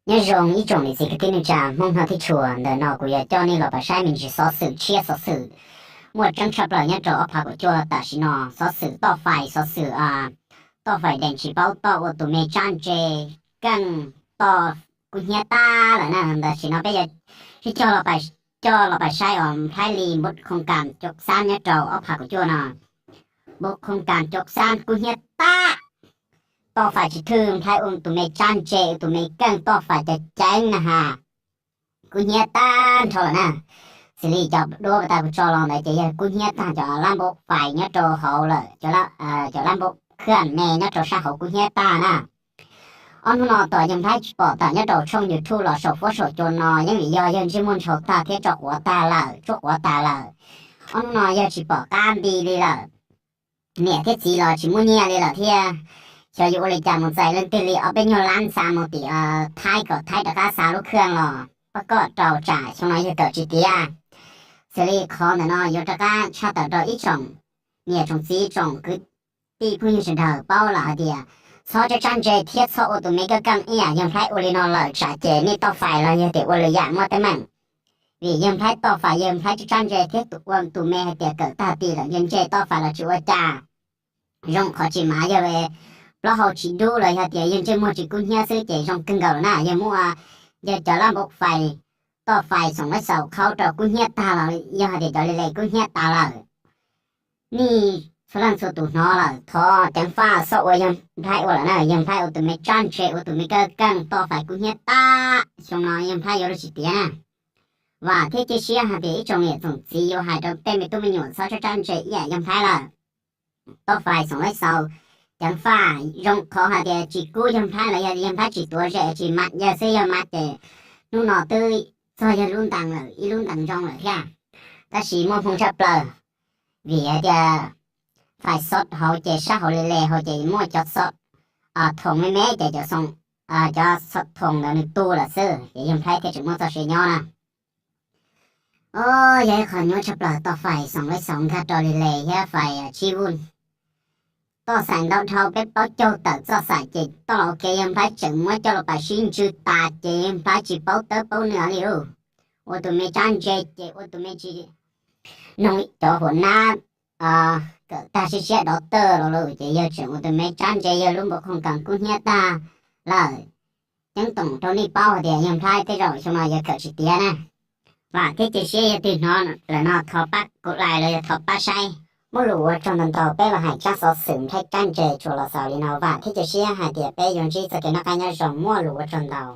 Nyob zoo ib tsoom niam txiv kwv tij neej tsa Hmoob nrog teb tshua, ntawm no kuv yuav coj nej los pab saib me ntsis xov xwm tshiab, xov xwm muaj tseeb tshaj plaws nyob rau ob phav kaum cuaj tam sim no. Xov xwm toj fais, xov xwm toj fais dees tsis paub toj ua tus me tsab ntse keej toj kub hnyiab tag lawm na. Tam sim no peb yuav sib coj los pab saib os, Nplhaib li npab khoom kas cov xab nyob rau ob phav kaum cuaj no, npab khoom kas cov xab kub hnyiab tag. Toj fais tsis thwj Nplhaib ua tus me tsab ntse, ua tus me keej toj fais cov ceev na has, kub hnyiab tag nrho lawm na. Xws li cov duab tas kuv tso los ntawd ces yog kub hnyiab tag cov lab npab fais nyob rau hauv lawm, cov lab npab khaj ne nyob rau sab hauv kub hnyiab tag na. Ob hnub no tos yawg Nplhaib tsis pom tawm nyob rau tshooj YouTube los saum fuab saum cua no, yeej vim yog yawg ntsej muag ntshaus tag thiab tso quav tag lawm, tsuab quav tag lawm. Ob hnub no yawg tsis pom qab nti li lawm, niam thiab txiv los tsis muaj nyiaj li lawm thiab. Xyov yuav ua li cas mus txais leej twg li ob peb nyuag lab xa mus tim Thaib kom Thaib rov qab xa lub khaj los pab kom rau tsam xyoo no yawg kawm tsis tiav. Xws li qhov ntawm no yuav rov qab tshaj tawm rau ib tsoom niam tsoom txiv tsoom kwv tij phooj ywg sawv daws paub lawm hais tias txhob tsab tsab ntse thiab txhob ua tus me keej keej ib yam yawg Nplhaib ua li no lawm tsam ces nej toj fais los yog tias ua lwm yam muaj teeb meem. Vim yawg Nplhaib toj fais yawg Nplhaib tsab tsab ntse thiab ua tus me hais tias kawm tag tim lawm yawg ntse toj fais los tsis ua cas. Zoo qhov tsis mas yawg plaub hau tsis dub los yog tias yawg ntsej muag tsis kub hnyiab xwb ces zoo kawg nkaus lawm na. Yawg muab yawg cov lab npab fais, toj fais xoom laib xaus qhaub rau kub hnyiab tag los yog hais tias cov li le kub hnyiab tas lawm. Nej txhua leej txhua tus hnov lawm thov ceev faj txhob ua yawg Nplhaib ua lawm na. Yawg Nplhaib ua tus me tsab ntse, ua tus me keej keej toj fais kub hnyiab tag, xyoo no yawg Nplhaib yuav luag tsis tiav na. Vam thiab cia siab hais tias ib tsoom niam tsoom txiv yuav hais rau tej me tub me nyuam txhob tsab tsab ntse ib yam yawg Nplhaib lawm. Toj fais xoom laib xaus, ceev faj, zoo qhov hais tias tsis kub yawg Nplhaib los yog yawg Nplhaib tsis tuav zem tsis mam yawg xwb, yawg mas ces hnub no twb txog yawg lub ntees lawm, ib lub ntees zoo lawm thiab. Tab sis muaj hmoo tshaj plaws, vim hais tias fais xov hauv ces sab hauv li le hauv ces muaj cov xov thoom me me ces cov xov thoom ntawd nws tu lawm xwb ces yawg Nplhaib thiaj tseem muaj txoj sia nyob na. Os, yog ib qho nyuaj tshaj plaws, toj fais xoom laib xaus nkag rau li le thiab fais tsib vuj. Toj xaim ntau dhau peb paub caug tawm txoj xaim ces toj los ua ke yawg Nplhaib tseem muab coj los pab sib ntsws tas ces yawg Nplhaib tsis paub tawb paub nws li lauj. Ua tus me tsab ntse ces ua tus me tsis noog cov huam nab kawm tag siab siab dov tawj los lawm ces yawg tseem ua tus me tsab ntse yawg lub npau khoom kas kub hnyiab tag lawm. Ceeb toom rau nej paub hais tias yawg Nplhaib tej zaum xyoo no yuav kawm tsis tiav na. Vam thiab cia siab yog twg hnov lawm no thov pab kuv like los yog thov pab saib. Muaj lus ua tsaug ntau ntau, peb los hais tsab xov xwm Nplhaib tsab ntse tsuas los xaus li no, vam thiab cia siab hais tias peb yuav ntsib txoj kev noj qab nyob zoo, muaj lus ua tsaug ntau.